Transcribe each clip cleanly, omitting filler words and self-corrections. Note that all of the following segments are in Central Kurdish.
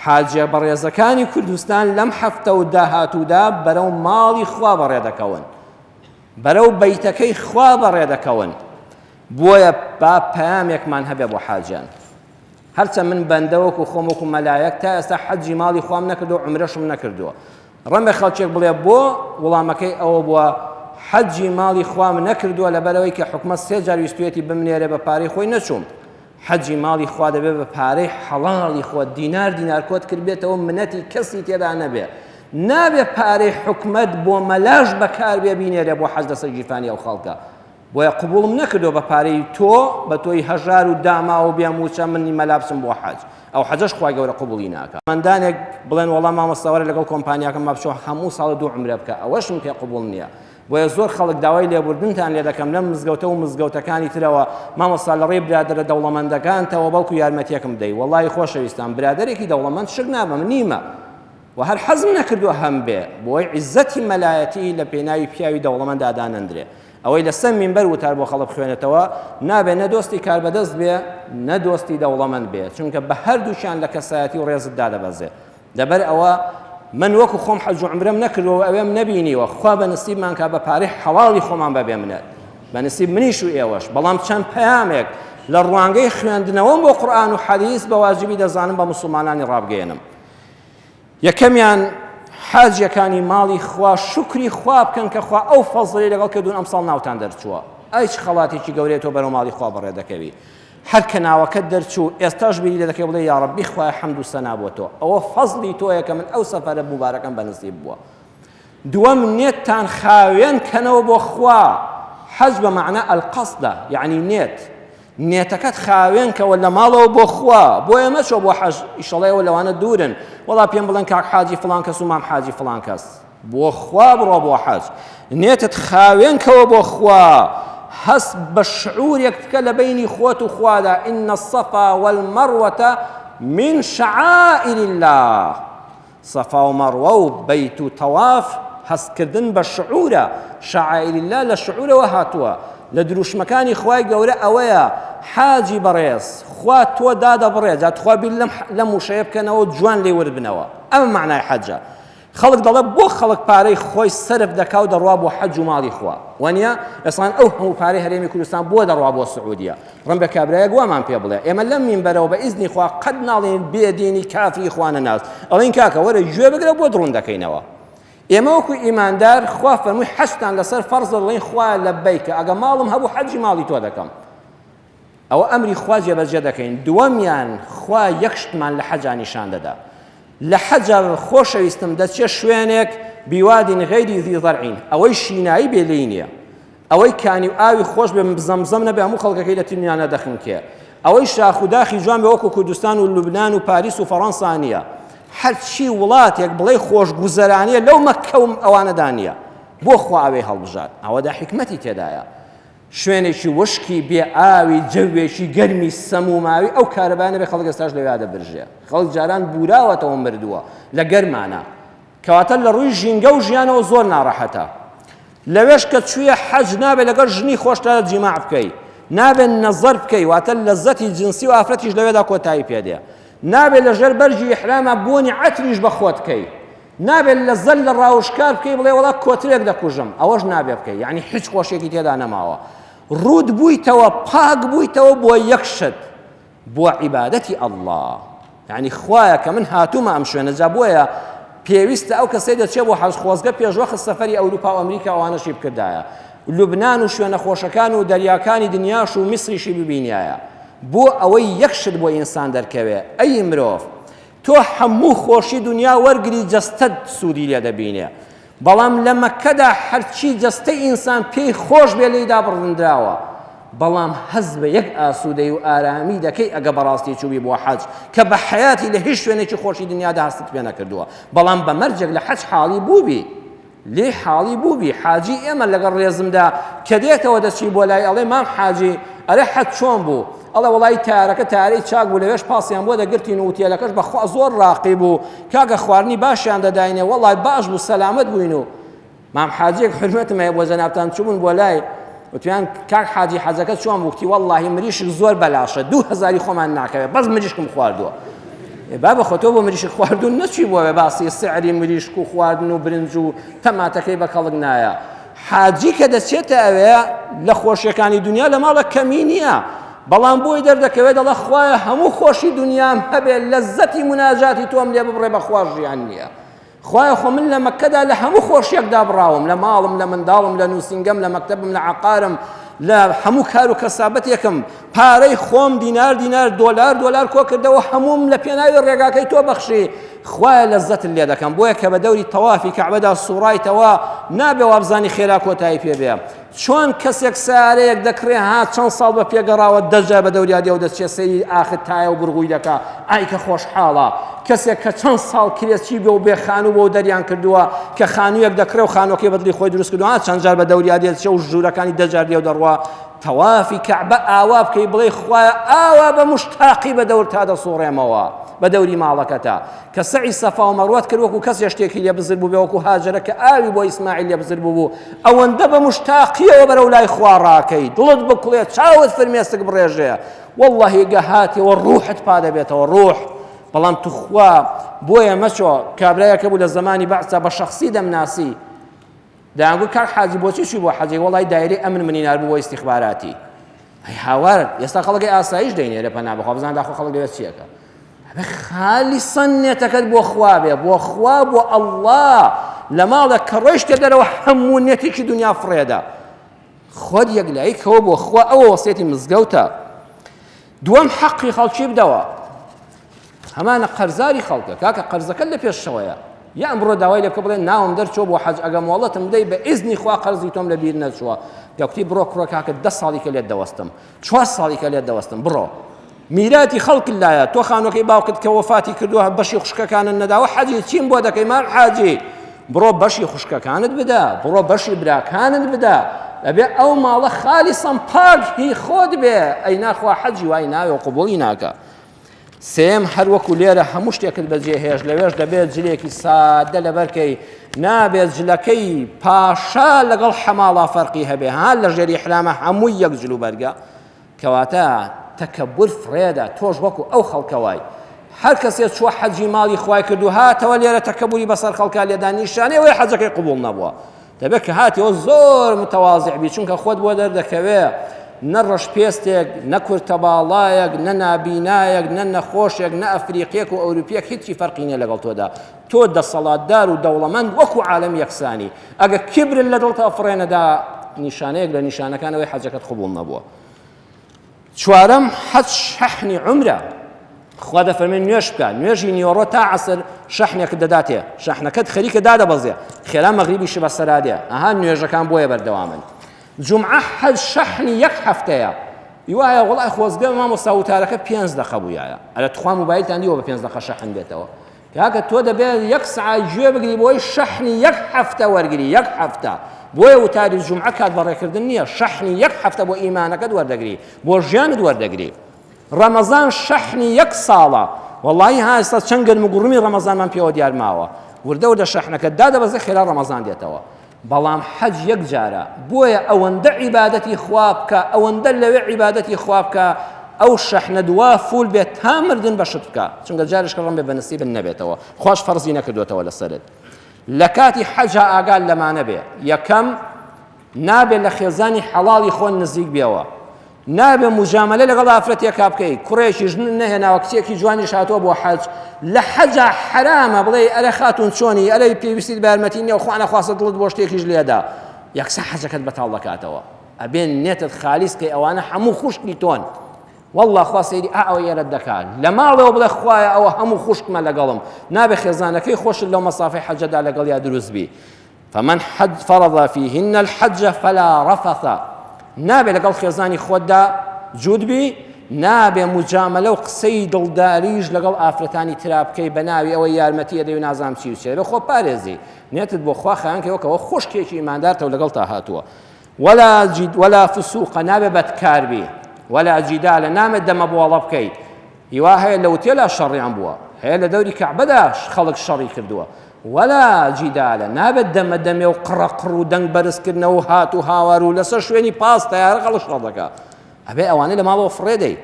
حاجیە بەڕێزەکانی کوردستان لەم هەفتە و داهاتوودا بەرەو ماڵی خوا بەڕێ دەکەون، بەرەو بەیتەکەی خوا بەڕێ دەکەون. بۆیە با پەیامێکمان هەبێ بۆ حاجیان. هەرچەند من بەندە وەکو خۆم وەکو مەلایەک تا ئێستا حەجی ماڵی خوام نەکردووە، عومرەشم نەکردووە. ڕەنگە خەڵکێک بڵێ بۆ؟ وڵامەکەی ئەوە بووە حەجی ماڵی خوام نەکردووە لەبەرئەوەی کە حکومەت سێ جار ویستویەتی بمنێرێ بە پارەی خۆی نەچووم. حەجی ماڵی خوا دەبێ بە پارەی حەڵاڵی خۆت دینار دینار کۆت کردبێتەوە منەتی کەسی تێدا نەبێ. نابێ پارەی حکومەت بۆ مەلاش بەکار بێ بینێرێ بۆ حەج لەسەر گیرفانی ئەو خەڵکە. بۆیە قبوڵم نەکردووە بە پارەی تۆ بە تۆی هەژار و داماو و بێ مووچە منی مەلا بچم بۆ حەج ئەو حەجەش خوای گەورە قبوڵی ناکا. مەندانێک بڵێن وەڵا مامۆستا وەرە لەگەڵ کۆمپانیاکەم بچۆ هەموو ساڵە دوو عومرە بکە ئەوەشم پێ قبوڵ نییە. بۆیە زۆر خەڵک داوای لێبوردنتان لێ دەکەم لەم مزگەوتە و مزگەوتەکانی ترەوە مامۆستا لە ڕێی برادەرە دەوڵەمەندەکانتەوە بەڵکو یارمەتیەکم بدەی وەڵی خۆشەویستان برادەرێکی دەوڵەمەند شک نابەم نیمە و هەر حەزم نەکردووە هەم بێ بۆی عیزەتی مەلایەتی لە پێناوی پیاوی دەوڵەمەندا دانەندرێ ئەوەی لەسەر مینبەر وتار بۆ خەڵک بخوێنێتەوە نابێ نە دۆستی کاربەدەست بێ نە دۆستی دەوڵەمەند بێ چونکە بە هەردووکیان لە کەسایەتی و ڕێزت دادەبەزێ لەبەر ئەوە من وەکو خۆم حەج و عومرەم نەکردووە و ئەوێم نەبینیوە خوا بە نسیبمان کا بە پارەی حەڵاڵی خۆمان بەبێ منەت بە نسیب منیش و ئێوەش بەڵام چەند پەیامێک لە ڕوانگەی خوێندنەوەم بۆ قورئان و حەدیث بە واجبی دەزانم بە موسڵمانانی ڕابگەیەنم یەکەمیان حاجیەکانی ماڵی خوا شوکری خوا بکەن کە خوا ئەو فەزڵی لەگەڵ کردوون ئەمساڵ ناوتان دەرچووە ئەی چ خەڵاتێکی گەورەیە تۆ بەرەو ماڵی خوا بەڕێ دەکەوی هەر کە ناوەکەت دەرچوو ئێستاش بیری لێ دەکەی بڵێ یاڕەبی خوایە حەمد و سەنا بۆ تۆ ئەوە فەزڵی تۆیە کە من ئەو سەفەرە موبارەکەم بە نسیب بووە دووەم نێتتان خاوێن کەنەوە بۆ خوا حەج بە مەعنا القصدە یعنی نێت نێتەکەت خاوێن کەوە لە ماڵەوە بۆ خوا بۆیە مەچۆ بۆ حەج ئیشەڵێ ئێوە لەوانە دوورن وەڵا پێم بڵێن کاک حاجی فڵان کەس و مام حاجی فڵان کەس بۆ خوا بڕۆ بۆ حەج نێتت خاوێن کەوە بۆ خوا هەست بە شعورێک بکە لە بەینی خۆت و خوادا إن الصفا والمروة من شعائر الله سەفا و مەڕوە و بەیت و تەواف هەستکردن بە شعورە، شعائر اللە لە شعورەوە هاتووە، لە دروشمەکانی خوای گەورە ئەوەیە حاجی بەڕێز خوا تۆ دادەبڕێ، جا تخوا بیر لەم لەم وشەیە بکەنەوە و جوان لێی ورد بنەوە، ئەمە مەعنای حەجە. خەڵک دەڵێ بۆ خەڵک پارەی خۆی سەرف دەکا و دەڕوا بۆ حەج و ماڵی خوا وانە ئێسان ئەو هەموو پارەی هەرێمی کوردستان بۆ دەڕوا بۆ سعودیە ڕەنگە کابرایەک وامان پێ بڵێ ئێمە لەم مینبەرەوە بە ئیزنی خوا قەت ناڵێین بێدینی کافری خوا نەناس ئەڵێین کاکە وەرە گوێ بگرە بۆت ڕوون دەکەینەوە ئێمە وەکو ئیماندار خوا فەرمووی حەجتان لەسەر فەرزە دەڵێین خوا لەبەیکە ئەگە ماڵم هەبوو حەجی ماڵی تۆ دەکەم ئەوە ئەمری خوا جێبەجێ دەکەین دووەمیان خوا یەک شتمان لە حەجا نیشان دەدا لە حەجا خۆشەویستم دەچێ شوێنێک بیوادین غەیری ذی زەرعین ئەوەی شینایی بێ لێی نییە ئەوەی کانی و ئاوی خۆش بێ زەمزەم نەبێ هەموو خەڵکەکەی لە تینویانە دەخنکێ ئەوەی شاخ و داخی جوان بێ وەکو کوردستان و لوبنان و پاریس و فەڕەنسا نییە هەرچی وڵاتێک بڵێ خۆشگوزەرانیە لەو مەککە و ئەوانەدا نییە بۆ خوا ئەوێ هەڵبژارد ئەوەدا حیکمەتی تێدایە شوێنێکی وشکی بێ ئاوی جەوێکی گەرمی سەموماوی ئەو کارەبا نەبێ خەڵک ئێستاش لەوێ دەبرژێ خەڵک جاران بوراوەتەوە مردووە لە گەرمانە کەواتە لە ڕووی ژینگە و ژیانەوە زۆر ناڕەحەتە لەوێش کە چوویە حەج نابێت لەگەڵ ژنی خۆشتا جیماع بکەی نابێت نەزەر بکەی واتە لەزەتی جنسی و ئافرەتیش لەوێدا کۆتایی پێدێ نابێت لەژێر بەرگی ئیحراما بۆنی عەتریش بە خۆت بکەی نابێت لەزەت لە ڕاوشکار بکەی بڵێ وەڵا کۆترێک دەکوژم ئەوەش نابێ بکەی یعنی هیچ خۆشیێکی تێدا نەماوە ڕووت بوویتەوە پاک بوویتەوە بۆ یەک شت بۆ عیبادەتی اللە یعنی خوایە کە من هاتوومە ئەم شوێنە جا بۆیە پێویستە ئەو کەسەی دەچێ بۆ حەج خۆزگە پێشوەخت سەفەری ئەوروپا و ئەمریکا ئەوانەشی بکردایە لوبنان و شوێنە خۆشەکان و دەریاکانی دنیاش و میسریشی ببینایە بۆ ئەوەی یەک شت بۆ ئینسان دەرکەوێ ئەی مرۆڤ تۆ هەموو خۆشی دنیا وەرگری جەستەت سوودی لێ دەبینێ بەڵام لە مەککەدا هەرچی جەستەی ئینسان پێی خۆش بێ لێی دابڕدراوە، بەڵام هەست بە یەک ئاسوودەی و ئارامی دەکەی ئەگە بەڕاستی چووبی بۆ حەج کە بە حەیاتی لە هیچ شوێنێکی خۆشی دنیادا هەستت پێ نەکردووە، بەڵام بە مەرجێک لە حەج حاڵی بووبی لێی حاڵی بووبی، حاجی ئێمە لەگەڵ ڕێزمدا کە دێتەوە دەچی بۆ لای ئەڵێ مام حاجی ئەرێ حەج چۆن بوو؟ ئەڵێ وەڵایی تارەکە تارەی چاک بوو لەوێش پاسیان بۆ دەگرتین و وتێلەکەش بەخوا زۆر ڕاقی بوو کاکە خواردنی باشیان دەداینێ وەڵای باش بوو سەلامەت بووین و مام حاجیەک حرمەتم هەیە بۆ جەنابتان چوون بۆ لای وتیان کاک حاجی حەجەکە چۆن بوو وتی وەڵڵاهی مریشک زۆر بەلاشە دوو هەزاری خۆمان ناکەوێت بەس مریشکم خواردووە. بابە خۆ تۆ بۆ مریشک خواردون نەچی بۆ باسی سعری مریشک و خواردن و برنج و تەماتەکەی بە کەڵک نایە حاجی کە دەچێتە ئەوێ لە خۆشیەکانی دنیا لە ماڵە کەمی نییە بەڵام بۆی دەردەکەوێت دەڵێ خوایە هەموو خۆشی دنیام هەبێ لەزەتی مناجاتی تۆم لێ ببڕێ بەخوا ژیان نییە خوایە خۆ من لە مەککەدا لە هەموو خۆشیەک دابڕاوم لە ماڵم لە منداڵم لە نووسینگەم لە مەکتەبم لە عقارم لە هەموو کار و کەسابەتێکم پارەی خۆم دینار دینار دۆلار دۆلار کۆ کردەوە هەمووم لە پێناوی ڕێگاکەی تۆ بەخشی خوایە لەزەتت لێ دەکەم بۆیە کە بە دەوری تەوافی کەعبەدا سوڕایتەوە نابێ وابزانی خێرا کۆتایی پێ بێ چۆن کەسێک سیارەیەک دەکڕێ ها چەند ساڵ بە پێگەڕاوە دەجار بە دەوریا دێ و دەچێ سەیری ئاخر تایە و برغوی دەکا ئای کە خۆشحاڵە کەسێک کە چەند ساڵ کرێچی بێ و بێ خانوو بۆ دەریان کردووە کە خانوویەک دەکڕێ و خانووەکەی بەدڵی خۆی دروست کردووە چەند جار بە دەوریا دێ دەچێ و ژوورەکانی دەجار دێ و دەڕوا تەوافی کەعبە ئاوا بکەی بڵێ خوایە ئاوا بە مشتاقی بە دەور تا دەسوڕێمەوە بە دەوری ماڵەکەتە کە سەعی سەفا و مەڕوەت کرد وەکو کەسێ شتێکی لێ بزر بوو بێ وەکو هاجەرە کە ئاوی بۆ ئیسماعیل لێ بزر بوو ئەوەندە بە مشتاقیەوە بەرەو لای خوا ڕاکەی دڵت بکڵێ چاوت فرمێسک بڕێژێ واللهی گە هاتیەوە ڕوحت پا دەبێتەوە ڕوح بەڵام توخوا بۆیە مەچۆ کابرایەکە بوو لە زەمانی بەعسا بە شەخسی دەمناسی دەیانگوت کاک حاجی بۆچی چووی بۆ حەجێک وەڵای دایرەی ئەمن منی ناربوو بۆ ئیستیخباراتی ئەی هاوار ئێستا خەڵکی ئاسایش دەینێرە پەنا بەخوا بزان داخۆ خەڵک لەوێ چیەکە ئەبێ خالیسەن نێتەکەت بۆ خوا بێ بۆ خوا بۆ ئەڵڵا لە ماڵێک کە ڕۆیشتە دەرەوە هەموو نێتێکی دنیا فڕێدا خۆت یەکلایی کەوە بۆ خوا ئەوە وەسێتی مزگەوتە دووەم حەقی خەڵکی بدەوە هەمانە قەرزاری خەڵکە کاکە قەرزەکەت لە پێشەوەیە یا ئەمڕۆ داوای لێ بکە بڵێ ناوم دەرچووە بۆ حەج ئەگە مۆڵەتم بدەی بە ئیزنی خوا قەرزی تۆم لە بیر نەچووە دەکوتی بڕۆ کوڕە کاکە دە ساڵی کە لێت دەوەستم چوار ساڵی کە لێت دەوەستم بڕۆ میراتی خەڵک لایە تۆ خانوەکەی باوکت کە وەفاتی کردووە بەشی خوشکەکانت نەداوە حەجی چیم بۆ دەکەی مام حاجی بڕۆ بەشی خوشکەکانت بدە بڕۆ بەشی براکانت بدە ئەبێ ئەو ماڵە خالیسەن پاک هی خۆت بێ ئەی ناخوا حەجی وای ناوێ و قبوڵی ناکە سێیەم، هەر وەکو لێرە هەموو شتێکت بەجێ هێشت لەوێش دەبێت جلێکی سادە لەبەرکەی نابێت جلەکەی پاشا لەگەڵ حەماڵا فەرقی هەبێ ها لە ژێر ئیحرامە هەمووی یەک جل و بەرگە کەواتە تەکەبور فڕێدە تۆش وەکو ئەو خەڵکە وای هەر کەسێ چووە حەجی ماڵی خوای کرد و هاتەوە لێرە تەکەبوری بەسەر خەڵکا لێدا نیشانەی ئەوەیە حەجەکەی قبوڵ نەبووە دەبێت کە هاتیەوە زۆر متەوازع بی چونکە خۆت بۆ دەردەکەوێ نە ڕەشپێستێک نە کورتەباڵایەک نە نابینایەک نە نەخۆشێک نە ئەفریقیەک و ئەوروپیەک هیچی فەرقی نییە لەگەڵ تۆدا تۆ دەسەڵاتدار و دەوڵەمەند وەکو عالەم یەکسانی ئەگە کیبرت لە دڵتا فڕێنەدا نیشانەیەک لە نیشانەکانەوەی حەجەکەت قبوڵ نەبووە چوارەم، حەج شەحنی عومرە، خوا دەفەرمێ نوێژ بکە، نوێژی نیوەڕۆ تا عەسر شەحنێکت دەداتێ، شەحنەکەت خەریکە دادەبەزێ، خێرا مەغریبیشی بەسەرا دێ، ئەها نوێژەکان بۆیە بەردەوامن. جومعە حەج شەحنی یەک هەفتەیە. وایە وەڵای خۆزگە مامۆستا وتارەکە پێنج دەقە بوویایە. ئەرە تخوا موبایلتان دیوە بە پێنج دەقە شەحن بێتەوە. کاکە تۆ دەبێت یەک سەعات گوێ بگری بۆی شەحنی یەک هەفتە وەرگری یەک هەفتە بۆیە وتاری جومعە کات بەڕێکردن نییە شەحنی یەک هەفتە بۆ ئیمانەکەت وەردەگری بۆ ژیانت وەردەگری ڕەمەزان شەحنی یەک ساڵە وەڵی ها ئێستا چەند گەرم و گوڕمی ڕەمەزانمان پێوە دیار ماوە وردە وردە شەحنەکە دادەبەزێ خێرا ڕەمەزان دێتەوە بەڵام حەج یەک جارە بۆیە ئەوەندە عیبادەتی خوا بکە ئەوەندە لەوێ عیبادەتی خوا بکە ئەو شەحنە دوا فول بێت تا مردن بەشت بکە چونکە جارش کە ڕەنبێ بە نسیبت نەبێتەوە خواش فەرزی نەکردوێتەوە لەسەرت لە کاتی حەجا ئاگال لەمانە بێ یەکەم نابێت لە خێزانی حەڵاڵی خۆن نزیک بێەوە نابێ موجامەلە لەگەڵ ئافرەتێکا بکەی کوڕێکی ژن نەهێناوە کچێکی جوانیش هاتووە بۆ حەج لە حەجا حەرامە بڵێ ئەرێ خاتون چۆنی ئەرێ پێویستیت بە یارمەتی نییە خوا نەخواستە دڵت بۆ شتێکیش لێدا یەکسەر حەجەکەت بەتاڵ دەکاتەوە ئەبێ نێتت خالیس کەی ئەوانە هەموو خوشکی تۆن والله خوا سەیری ئا ئەوە ئێرەت دەکات لە ماڵەوە بڵێ خوایە ئەوە هەموو خوشکمە لەگەڵم نابێ خێزانەکەی خۆشت لەو مەسافەی حەجەدا لەگەڵیا دروست بی فمن حج فرض فيهن الحج فلا رفث نابێ لەگەڵ خێزانی خۆتدا جووت بی نابێ مجاملە و قسەی دڵداریش لەگەڵ ئافرەتانی ترا بکەی بە ناوی ئەوەی یارمەتی ئەدەی و نازانم چی و چێ بە خۆ پارێزی نێتت بۆ خوا خیانکەوە کەەوە خوشکێکی ئیماندارتەوە لەگەڵ تا هاتووە ولا جد ولا فسوق نابێ بەدکار بی ولا جدال نامێت دەمە بۆڵە بکەی هیوا هەیە لە وتێلا شەڕیان بووە هەیە لە دەوری کەعبەدا خەڵک شەڕی کردووە ولا جدالە نابێت دەمە دەمێ و قڕە قڕ و دەنگ بەرزکردنەوە و هات و هاوار و لەسەر شوێنی پاس تەیارە خەڵک شەڕ دەکا ئەبێ ئەوانە لە ماڵەوە فڕێ دەی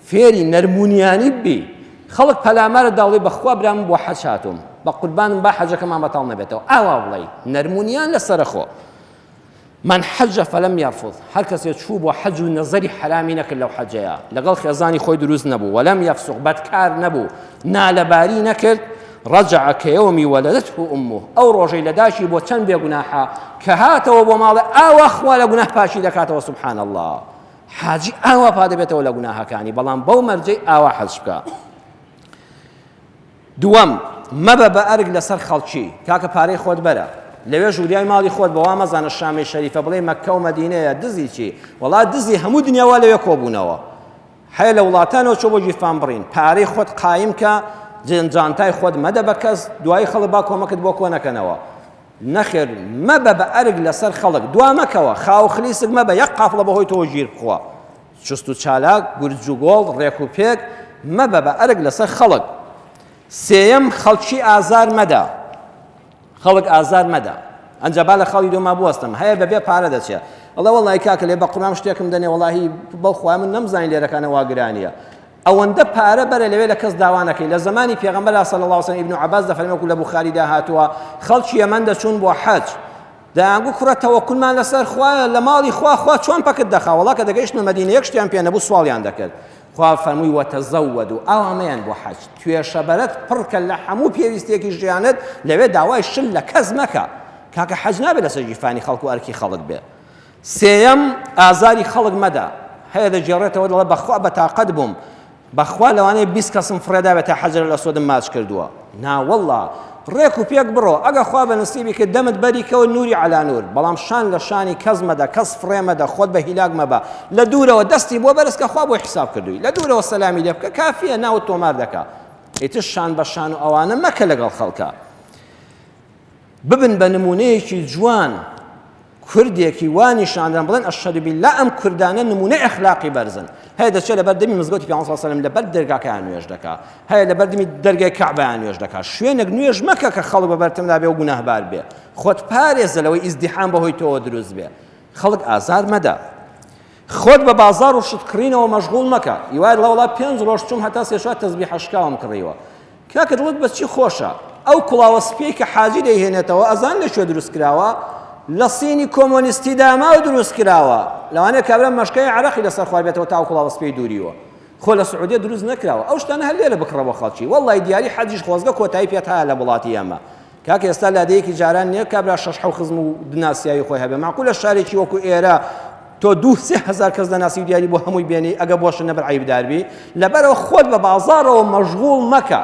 فێری نەرمونیانی بی. خەڵک پەلامارت دا بڵێ بەخوا برا من بۆ حەج هاتووم بە قوربانم با حەجەکەمان بەتاڵ نەبێتەوە ئاوا بڵێ نەرمونیان لەسەرەخۆ من حج فلم يرفض هەر کەسێ چوو بۆ حەج و نەزەری حەرامی نەکرد لەو حەجەیە لەگەڵ خێزانی خۆی دروست نەبوو ولم يفسق بەدکار نەبوو نالەباری نەکرد رجع كيوم ولدته أمه ئەو ڕۆژەی لە داکی بۆ چەند بێگوناحە کە هاتەوە بۆ ماڵێ ئاوا خوا لە گوناه پاکی دەکاتەوە سبحان الله حاجی ئاوا پا دەبێتەوە لە گوناهەکانی بەڵام بەو مەرجەی ئاوا حەج بکە دووەم، مەبە بە ئەرک لەسەر خەڵکی، کاکە پارەی خۆت بەرە، لەوێ ژووریای ماڵی خۆت بە وا مەزانە شامی شەریفە بڵێی مەککە و مەدینەیە، دزی چی؟ وەڵا دزی هەموو دنیا وا لەوێ کۆبوونەوە. هەیە لە وڵاتانەوە چۆ بۆ گیرفان بڕین، پارەی خۆت قایم کە، جانتای خۆت مەدە بە کەس، دوایی خەڵک با کۆمەکت بۆ کۆ نەکەنەوە. نەخێر مەبە بە ئەرک لەسەر خەڵک، دوا مەکەوە، خاو خلیسک مەبە، یەک قافڵە بەهۆی تۆوە گیر بخوا. چوست و چالاک، گورج و گۆڵ، ڕێک و پێک، مەبە بە ئەرک لەسەر خەڵک. سێیەم، خەڵکی ئازار مەدە. خەڵک ئازار مەدە. ئەنجا با لە خاڵی دۆما بوەستم. هەیە بەبێ پارە دەچێ. ئەڵێ وەڵی کاکە لێ بە قورام شتێکم دەنێ وەڵاهی بەو خوایە من نەمزانی لێرەکانە وا گرانیە. ئەوەندە پارە بەرە لەوێ لە کەس داوا نەکەی. لە زەمانی پێغەمبەرا صلی اللە علیه وسلم ابن عباس دەفەرمێ وەکو لە بوخاریدا هاتووە خەڵکی یەمەن دەچوون بۆ حەج دەیانگوت کوڕە تەوەکولمان لەسەر خوایە لە ماڵی خوا خوا چۆن پەکت دەخا وەڵا کە دەگەیشتنە مەدینە یەک شتیان پێ نەبوو سواڵیان دەکرد خوا فەرمووی وەتەزەوەدو ئاوامەیان بۆ حەج توێشەبەرەت پڕکە لە هەموو پێویستیەکی ژیانت لەوێ داوای شل لە کەس مەکە کاکە حەج نابێت لەسەر گیرفانی خەڵک و ئەرکی خەڵک بێ سێیەم ئازاری خەڵک مەدە هەیە دەگێڕێتەوە دەڵێ بەخوا بەتاقەت بووم بەخوا لەوانەیە 20 کەسم فڕێدابێت تا حەجەر الئەسوەدم ماچ کردووە ناوەڵڵا ڕێک و پێک بڕۆ ئەگە خوا بە نسیبی کرد دەمت بەری کەوت نوری عەلا نور بەڵام شان لە شانی کەس مەدە کەس فڕێ مەدە خۆت بە هیلاک مەبە لە دوورەوە دەستی بۆ بەرز کە خوا بۆی حساب کردووی لە دوورەوە سەلامی لێ بکە کافیە ناوت تۆمار دەکا ئیتر شان بە شان و ئەوانە مەکە لەگەڵ خەڵکە ببن بە نمونەیەکی جوان کوردێکی وا نیشاندەن بڵێن ئەشهەدو بیللا ئەم کوردانە نمونەی ئەخلاقی بەرزن هەیە دەچێت لەبەر دەمی مزگەوتی پێغەمبەر صلی الله علیه و سلم لەبەر دەرگاکەیان نوێژ دەکا هەیە لەبەر دەمی دەرگای کەعبەیان نوێژ دەکا شوێنێک نوێژ مەکە کە خەڵک بەبەرتمدا بێ و گوناهبار بێ خۆت پارێزە لەوەی ئیزدیحام بەهۆی تۆوە دروست بێ خەڵک ئازار مەدە خۆت بە بازاڕ و شت کڕینەوە مەشغوڵ مەکە هیوای دڵە وەڵا پێنج ڕۆژ چووم هەتا سێ چوار تەزبیحە شکاوم کڕیوە کاکە دڵت بە چی خۆشە ئەو کوڵاوە سپیەی کە حاجی دەیهێنێتەوە ئەزان لە کوێ دروست کراوە لە سینی کۆمۆنیستی داماو دروست کراوە لەوانەیە کابرا مەشکەی عەرەقی لەسەر خوار بێتەوە تا ئەو کوڵاوە سپیەی دووریوە خۆ لە سعودیە دروست نەکراوە ئەو شتانە هەر لێرە بکڕە بۆ خەڵکی وەڵڵای دیاری حەجیش خۆزگە کۆتایی پێت هایە لە وڵاتی ئێمە کاکە ئێستا لادێیەکی جاران نییە کابرا شەش حەو خزم و دناسیاوی خۆی هەبێ معقولە شارێکی وەکو ئێرە تۆ دوو سێ هەزار کەس دەناسی و دیاری بۆ هەمووی بێنی ئەگە بۆشت نەبەر عەیبدار بی لەبەرەوە خۆت بە بازاڕەوە مەشغوڵ مەکە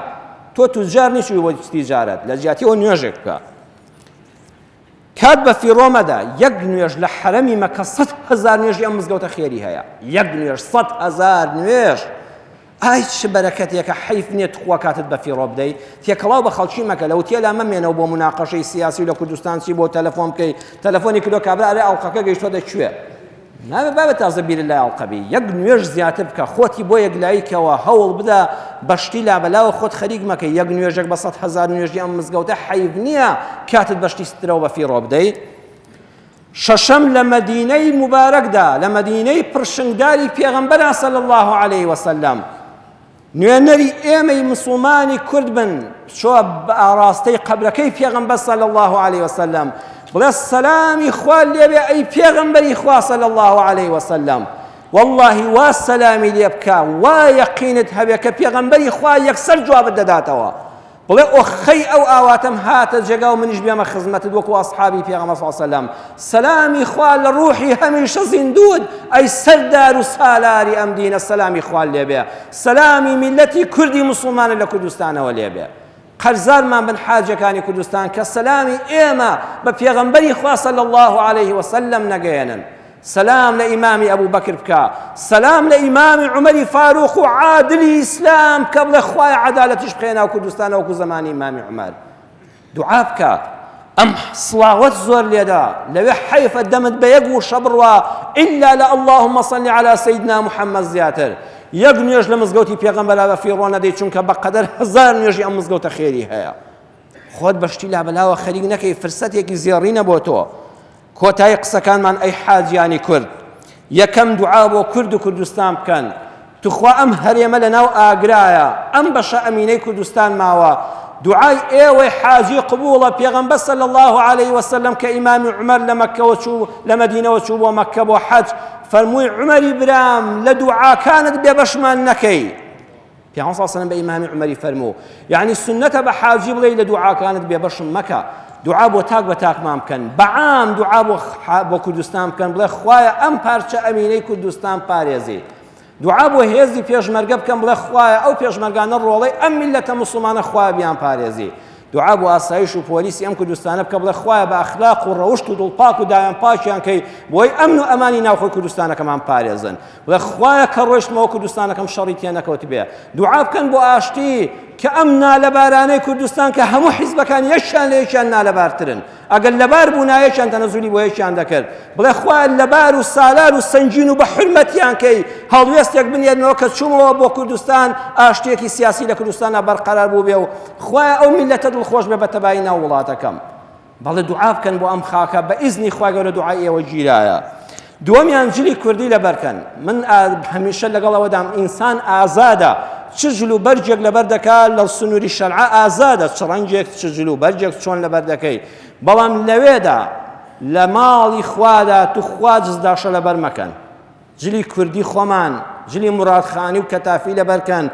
تۆ توجار نیچوی بۆ تیجارەت لە جیاتیەوە نوێژێک بکە کات بە فیڕۆ مەدە یەک نوێژ لە حەرەمی مەکە 100 هەزار نوێژی ئەم مزگەوتە خێری هەیە یەک نوێژ 100 هەزار نوێژ ئای چ بەرەکەتێکە حەیف نیە تخوا کاتت بە فیڕۆ بدەی تێکەڵاو بە خەڵکی مەکە لە وتێلا مەمێنەوە بۆ مناقەشەی سیاسی و لە کوردستان چی بۆ تەلەفۆن بکەی تەلەفۆنی کردو کابرا ئەرێ ئەڵقەکە گەیشتووە دە کوێ نابێ بابە تازە بیرت لای ئەڵقە بی یەک نوێژ زیاتر بکە خۆتی بۆ یەکلایی کەوە هەوڵ بدە بە شتی لابەلاوە خۆت خەریک مەکە یەک نوێژێک بە 100 هەزار نوێژی ئەم مزگەوتە حەیف نییە کاتت بە شتی سترەوە بە فیڕۆ بدەی شەشەم لە مەدینەی موبارەکدا لە مەدینەی پرشنگداری پێغەمبەرا صلی الله علیه وسلم نوێنەری ئێمەی مسوڵمانی کورد بن بچۆ بە ئاڕاستەی قەبرەکەی پێغەمبەر صلی الله علیه وسلم بڵێ سەلامی خوا لێبێ ئەی پێغەمبەری خوا صلی الله علیه وسلم واللهی وا سەلامی لێ بکە وا یەقینت هەبێ کە پێغەمبەری خوا یەکسەر جوابت دەداتەوە بڵێ ئۆخەی ئەو ئاواتەم هاتە جێگا و منیش بێمە خزمەتت وەکو ئەسحابی پێغەمبەر صلی الله علیه وسلم سەلامی خوا لە ڕوحی هەمیشە زیندووت ئەی سەردار و سالاری ئەم دینە سەلامی خوا لێبێ سەلامی میلەتی کوردی مسوڵمانە لە کوردستانەوە لێبێ قەرزارمان بن حاجەکانی کوردستان کە سەلامی ئێمە بە پێغەمبەری خوا صلی الله علیه وسلم نەگەیەنن سەلام لە ئیمامی ئەبوو بەکر بکە سەلام لە ئیمامی عومەری فاروق و عادلی ئیسلام بکە بڵێ خوایە عەدالەتیش بخەیە ناو کوردستانەوە وەکو زەمانی ئیمامی عومەر دوعا بکە ئەم سڵاوەت زۆر لێدا لەوێ حەیفە دەمت بە یەک وشە بڕوا ئیلا لە اللهم صل علی سیدنا محمد زیاتر یەک نوێژ لە مزگەوتی پێغەمبەرا بە فیڕۆ نەدەی چونکە بەقەدەر هەزار نوێژی ئەم مزگەوتە خێری هەیە خۆت بە شتی لابەلاوە خەریک نەکەی فرسەتێکی زێڕینە بۆ تۆ کۆتایی قسەکانمان ئەی حاجیانی کورد یەکەم دوعا بۆ کورد و کوردستان بکەن. توخوا ئەم هەرێمە لە ناو ئاگرایە ئەم بەشە ئەمینەی کوردستان ماوە دوعای ئێوەی حاجی قبوڵە پێغەمبەر صلی الله علیه وسلم کە ئیمامی عومەر لە مەککەوە چوو لە مەدینەوە چوو بۆ مەککە بۆ حەج فەرمووی عومەری برام لە دوعاکانت بێبەشمان نەکەی پێغەمبەر صلی الله علیه وسلم بە ئیمامی عومەری فەرموو یعنی سنەتە بە حاجی بڵێ لە دوعاکانت بێبەشم مەکە دوعا بۆ تاک بە تاکمان بکەن بەعام دوعا بۆ بۆ کوردستان بکەن بڵێ خوایە ئەم پارچە ئەمینەی کوردستان پارێزی دوعا بۆ هێزی پێشمەرگە بکەن بڵێ خوایە ئەو پێشمەرگانە ڕۆڵەی ئەم میللەتە موسڵمانە خوایە بیان پارێزی دوعا بۆ ئاسایش و پۆلیسی ئەم کوردستانە بکە بڵێ خوایە بە ئەخلاق و ڕەوشت و دڵپاک و داوێن پاکیان کەی بۆی ئەمن و ئەمانی ناوخۆی کوردستانەکەمان پارێزن بڵێ خوایە کە ڕۆیشتمەوە کوردستانەکەم شەڕی تێ نەکەوت بێ دوعا بکەن بۆ ئاشتی کە ئەم نالەبارانەی کوردستان کە هەموو حیزبەکان یەکیان لە یەکیان نالەبارترن ئەگەر لەبار بوونا یەکیان تەنەزولی بۆ یەکیان دەکرد بڵێ خوایە لەبار و سالار و سەنگین و بە حورمەتیان کەی هەڵوێستێک بنێرنەوە کە چوومەوە بۆ کوردستان ئاشتیەکی سیاسی لە کوردستانە بەرقەرار بوو بێ و خوایە ئەو میللەتە دڵخۆش بێ بە تەبایی ناو وڵاتەکەم بەڵێ دوعا بکەن بۆ ئەم خاکە بە ئیزنی خوای گەورە دوعای ئێوە گیرایە دووەمیان جلی کوردی لەبەرکەن من هەمیشە لەگەڵ ئەوەدام ئینسان ئازادە چ جل و بەرگێک لەبەر دەکا لە سنووری شەرعە ئازادە چ ڕەنگێک چ جل و بەرگێک چۆن لەبەر دەکەی بەڵام لەوێدا لە ماڵی خوادا توخوا جزداشە لەبەر مەکەن جلی کوردی خۆمان جلی مرادخانی و کەتافی لەبەرکەن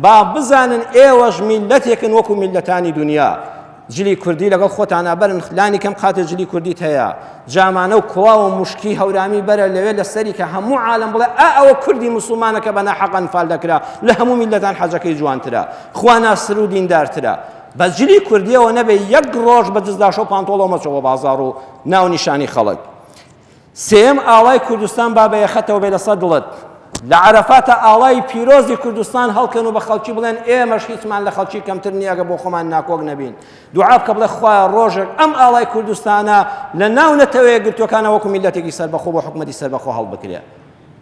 با بزانن ئێوەش میلەتێکن وەکو میلەتانی دنیا جلی کوردی لەگەڵ خۆتانا بەرن لانی کەم قاتێ جلی کوردیت هەیە جامانە و کوڵاو و مشکی هەورامی بەرە لەوێ لەسەری کە هەموو عالم بڵێ ئا ئەوە کوردی موسڵمانە کە بە ناحەق ئەنفال دەکرا لە هەموو میللەتان حەجەکەی جوانترە خواناستر و دیندارترە بە جلی کوردیەوە نەبێ یەک ڕۆژ بە جزداشە و پانتۆڵەوە مەچۆ بۆ بازاڕ و ناونیشانی خەڵک سێیەم ئاڵای کوردستان با بە یەخەتەوە بێ لەسەر دڵت لە عەرەفاتە ئاڵای پیرۆزی کوردستان هەڵکەن و بە خەڵکی بڵێن ئێمەش هیچمان لە خەڵکی کەمتر نییە ئەگە بۆ خۆمان ناکۆک نەبین دوعا بکە بڵێ خوایە ڕۆژێک ئەم ئاڵای کوردستانە لە ناو نەتەوە یەکگرتووەکانە وەکو میللەتێکی سەربەخۆ بۆ حکومەتی سەربەخۆ هەڵبکرێ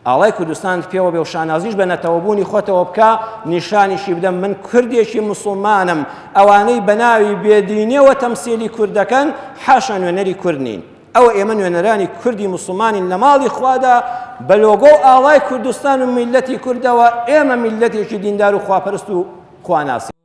ئاڵای کوردستانت پێوە بێ و شانازیش بە نەتەوەبوونی خۆتەوە بکە نیشانیشی بدەم من کوردێکی موسڵمانم ئەوانەی بە ناوی بێدینیەوە تەمسیلی کورد دەکەن حاشا نوێنەری کورد نین ئەوە ئێمە نوێنەرانی کوردی موسڵمانین لە ماڵی خوادا بە لۆگۆ و ئاڵای کوردستان و میللەتی کوردەوە ئێمە میللەتێکی دیندار و خواپەرست و خواناسین.